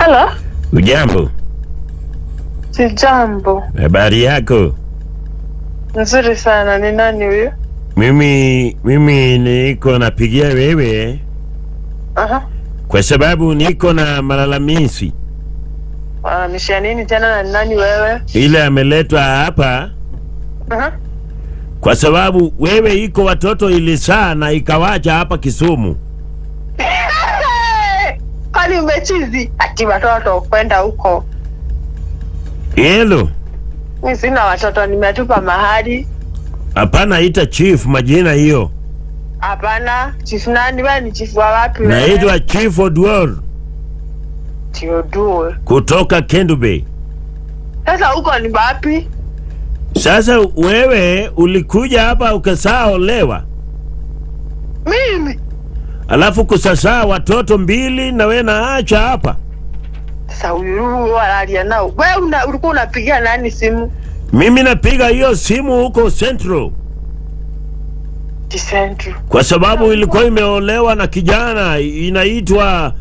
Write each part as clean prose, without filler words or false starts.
Halo. Ujambo? Sijambo. Habari yako? Nzuri sana. Ni nani huyu? Mimi niko napigia wewe. Aha. Kwa sababu niko na malalamishi. Malalamishi ya nini tena na nani wewe? Ile ameletwa hapa. Aha. Kwa sababu wewe iko watoto ilisaa na ikawacha hapa Kisumu. Kwani umechizi? Ati watoto kwenda huko. Hello. Mimi sina watoto, nimetupa mahali. Hapana, ita chief majina hiyo. Hapana, chief nani wewe? Ni chief wa wapi wewe? Naitwa Chief Oduor. Oduor. Kutoka Kendu Bay. Sasa huko ni wapi? Sasa wewe ulikuja hapa ukasaa olewa. Mimi? Alafu kusasaa watoto mbili na wewe naacha hapa. Sasa huyu analia nao. Wewe ulikuwa unapigia nani simu? Mimi napiga hiyo simu huko Central. Central. Kwa sababu ilikuwa imeolewa na kijana inaitwa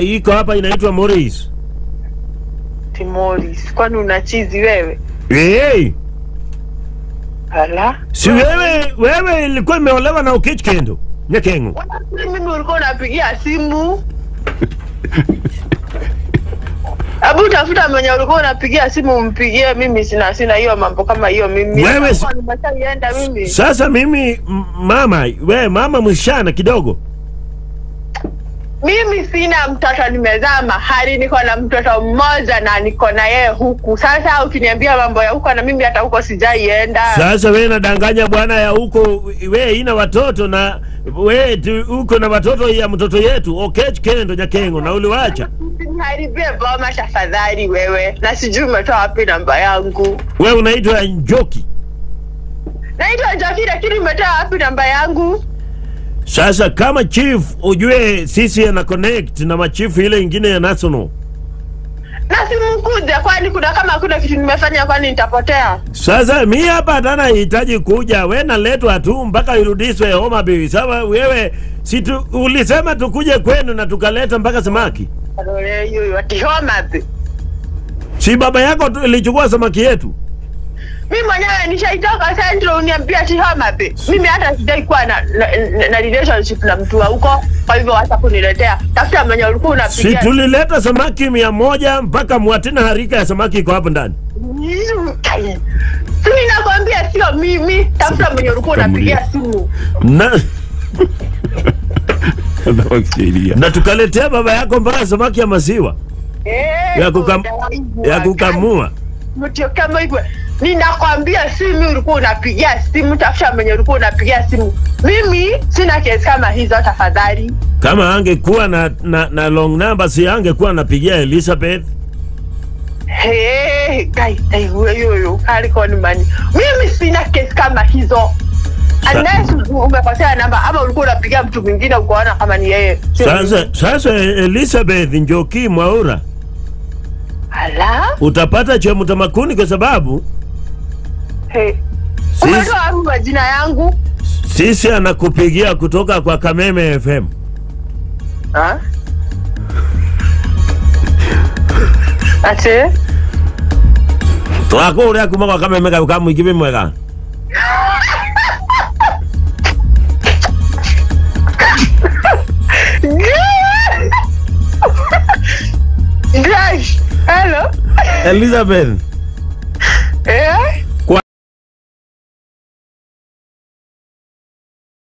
iko hapa inaitwa Morris. Morris, kwani unachizi wewe? Hey. Ala. Si wewe ilikuwa imeolewa na Okech Kendo. Nyakengo. Mimi ulikuwa unapigia simu. Abu tafuta mwenye ulikuwa unapigia simu umpigie. Mimi sina hiyo mambo kama hiyo mimi. Wewe nimeshaenda mimi. Sasa mimi mama, wewe mama mshana kidogo. Mimi sina mtoto, nimezaa mahali, niko na mtoto mmoja na niko na yeye huku. Sasa ukiniambia mambo ya huko na mimi hata huko sijaienda. Sasa wewe unadanganya bwana ya huko, wewe ina watoto na wewe huko na watoto ya mtoto yetu Okech Kendo Nyakengo na uliwacha. Usiniharibie boma tafadhali wewe. Na sijui umetoa wapi namba yangu. Wewe unaitwa Njoki. Naitwa Njoki lakini umetoa wapi namba yangu? Sasa kama chief ujue sisi ana connect na machifu ile ingine ya national. Na simkuja kwani kuna kama kuna kitu nimefanya kwani nitapotea? Sasa mimi hapa tena nahitaji kuja, wewe naletwa tu mpaka irudishwe Homa Bay. Sawa wewe si tu, ulisema tukuje kwenu na tukaleta mpaka samaki. Hiyo ati Homa Bay. Si baba yako ilichukua samaki yetu? Mimi mwenyewe nishaitoka Central uniambia ati Homa Bay. Mimi hata sijaikuwa na relationship na mtu wa huko, kwa hivyo hata kuniletea. Tafuta mwenye ulikuwa unapigia. Si tulileta samaki 100 mpaka mwatina harika ya samaki iko hapo ndani. Mimi nakwambia sio mimi, tafuta mwenye ulikuwa unapigia simu. Na tukaletea baba yako mpaka samaki ya maziwa. Ya kukamua. Mtio kama hivyo. Ninakwambia simu ulikuwa unapigia simu, tafuta mwenye ulikuwa unapigia simu. Mimi sina kesi kama hizo tafadhali. Kama angekuwa na long number si angekuwa anapigia Elizabeth. Hey, guy, yo, aliko ni mani. Mimi sina kesi kama hizo. Unless umekosea namba ama ulikuwa unapigia mtu mwingine ukaona kama ni yeye. Sasa Elizabeth Njoki Mwaura. Ala? Utapata chemutamakuni kwa sababu hey. Umetoa wapi majina yangu? Sisi anakupigia kutoka kwa Kameme FM. Ha? Ate? Twako uria kuma kwa Kameme ka ukamuikibe mwega. Guys, hello. Elizabeth.